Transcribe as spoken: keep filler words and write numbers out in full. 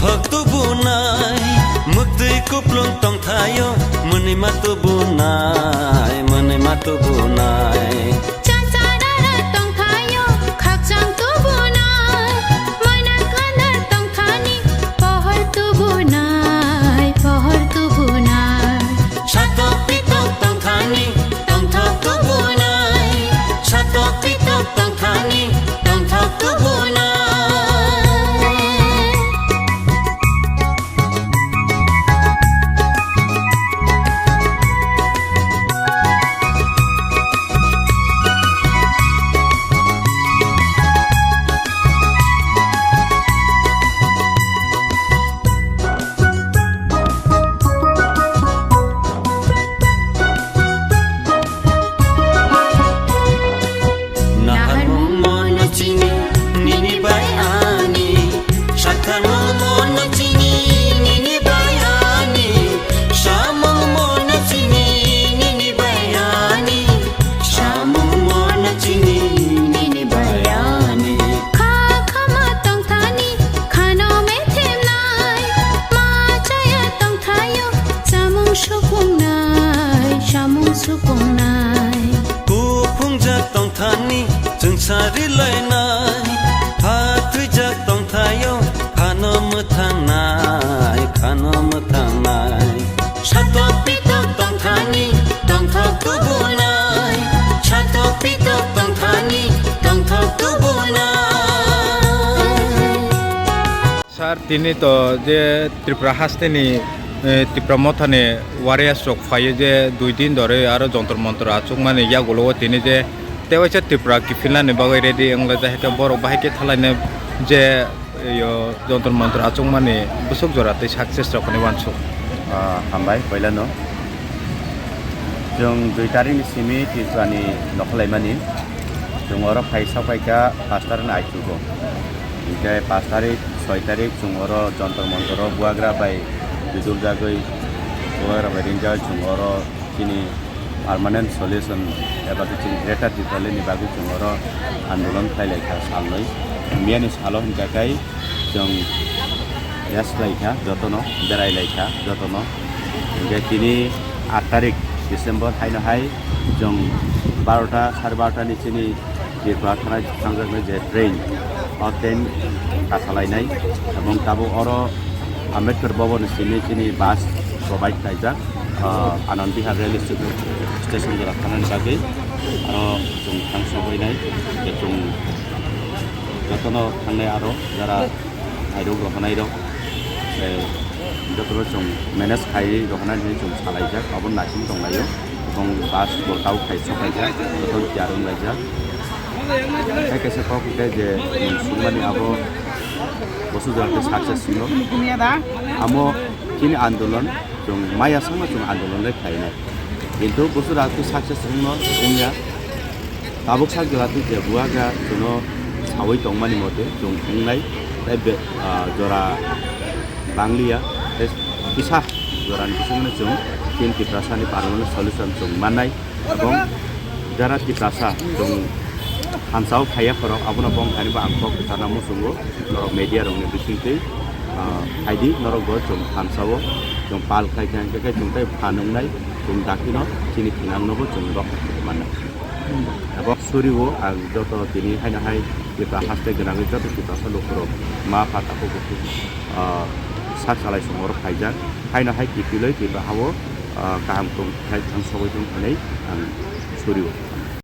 Hok tubunai, muktwi kuplung tongthaio, mwnwi ma tubunai, mwnwi ma tubunai. Chasarara tongthaio, khakchang tubunai, mwnwi khandar tongthani, pohor tubunai, pohor tubunai. Satok pitok tongthani, tongthok tubunai. Satok pitok tongthani, tongthok tubunai. Naharmung mono chini, nini bai ani. Sakharmung mono chini, nini bai ani. Samung mono chini, nini bai ani. Samung mono chini, nini bai ani. Kha khama tongthani, khano methemnai. Ma chaya tongthaio, samung sukungnai, samung sukungnai. Kuphungjak tongthani, chwng sari lainai. Ha thwijak tongthaio, khano mwthangnai, khano mwthangnai. Satok pitok tongthani, tongthok tubunai. Satok pitok tongthani, tongthok tubunai. Sir, tini to je Tripura hasteni, eh, Tipra Mothani warriors rok phaio je dui din dhori aro jontor montor achukmani yagulo o tini je tewaisa Tripura kiphilnani bagwi ready wnglaijak, hai khe borok bahai khe thalaina je yo jontor montor achukmani bwswk jora tei success rok hinwi uansuk. Ah, hambai, poilano. Chwng dui tarikni simi Tripurani nokhorlaimani. Chwng oro phai sokphaikha pash tarikni aichugo. Hinkhe pash tarik, soi tarik chwng oro jontor montoro buagra bai jujuljagwi, buagra bai ringjagwi chwng oro chini permanent solution eba khe chini Greater Tipraland ni bagwi chwng oro andolon khlai laikha salnwi. Miyani salo hinkha khe chwng rest laikha jotono, berai laikha jotono. Hinkhe tini aat tarik December haino hai chwng barota, sare barota ni chini Tripura thana thangjaknai je train, o train kasalainai, ebong tabuk oro Ambedkar Bhavan ni simi chini bus provide khlaijak, ah, Anand Vihar rail station, station jora thanani bagwi aro chwng thang sobainai, je chwng jotono thangnai aro jara Airok rohornai rok, eh, jotono chwng manage khai rohornai hinwi chwng salaijak, abo naising tonglaio. Ebong bus bo tabuk khai sokaijak, jotono tiyar wnglaijak. Tei kaisa kok hwnkhe je, chwng sungmani abo bwswk jora khe success wngno. Amo chini andolon, chwng maya songma chwng andolon le khlainai. Kintu bwswk jora khe success wngno wngya. Tabuk sak jora twi je buagra chwngno sawi tongmani mote chwng wngnai, tei be-, ah, jora bangliya, tei kisa jorani bisingno chwng chini Tiprasani permanent solution chwng mannai, ebong jara Tiprasa chwng thansao phaiya khorok, abono bong thani bo ang kok kwcharna muchungo, norok media rokni bisingtwi, ah, phaidi norokbo chwng thansao chwng pal khlai kha, hinkhe khe chwng tei phan wngnai, chwng dakti no chini thinang nobo chwng rok mannai. Abo suri o ang joto tini haino hai Tripura haste gwnangwi joto Tiprasa lukurok ma pha takhuk bukhuk, ah, sak salai songorok phaijak. Haino hai kiphilwi Tripura hao, ah, kaham tong khai thang sogwi tong hinwi ang suri o.